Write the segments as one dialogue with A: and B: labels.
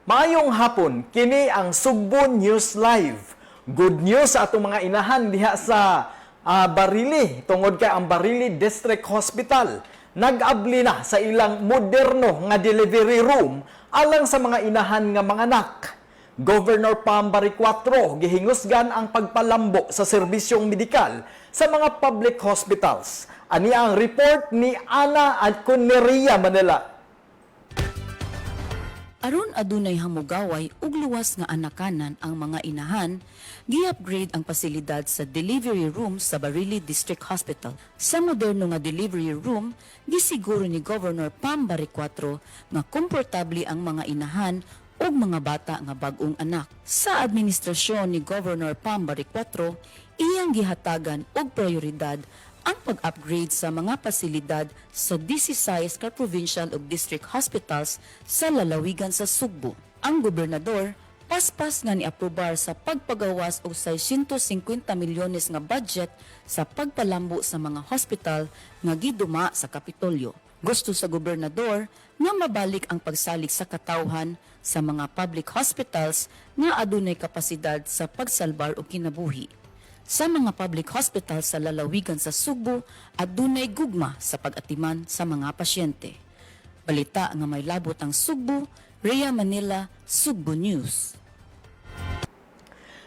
A: Maayong hapon, kini ang Sugbo News Live. Good news sa atong mga inahan diha sa Barili, tungod kay ang Barili District Hospital nag-abli na sa ilang moderno nga delivery room alang sa mga inahan nga manganak. Governor Pam Baricuatro gihingusgan ang pagpalambo sa serbisyong medikal sa mga public hospitals. Ani ang report ni Ana at Coneria Manila.
B: Aron adunay hamugaway ug luwas nga anakanan ang mga inahan, gi-upgrade ang pasilidad sa delivery room sa Barili District Hospital. Sa moderno nga delivery room, gisiguro ni Governor Pam Baricuatro nga komportable ang mga inahan ug mga bata nga bag-ong anak. Sa administrasyon ni Governor Pam Baricuatro, iyang gihatagan og prioridad ang pag-upgrade sa mga pasilidad sa 16 ka provincial ug district hospitals sa lalawigan sa Sugbo. Ang gobernador paspas nga niaprobar sa pagpagawas og 650 milyones nga budget sa pagpalambo sa mga hospital nga giduma sa Kapitolyo. Gusto sa gobernador nga mabalik ang pagsalig sa katawhan sa mga public hospitals nga adunay kapasidad sa pagsalbar og kinabuhi. Sa mga public hospital sa lalawigan sa Sugbo, adunay gugma sa pag-atiman sa mga pasyente. Balita nga may labot ang Sugbo, Rhea Manila, Sugbo News.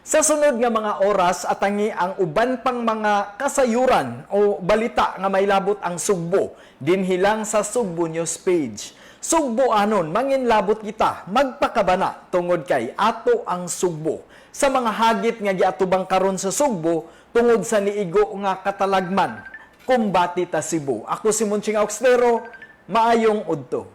A: Sa sunod nga mga oras, atangi ang uban pang mga kasayuran o balita nga may labot ang Sugbo dinhi lang sa Sugbo News page. Sugbo anon, manginlabot kita, magpakabana tungod kay ato ang Sugbo. Sa mga hagit nga giatubang karon sa Sugbo tungod sa niigo nga katalagman, kumbati ta Cebu. Ako si Monching Auxtero, maayong udto.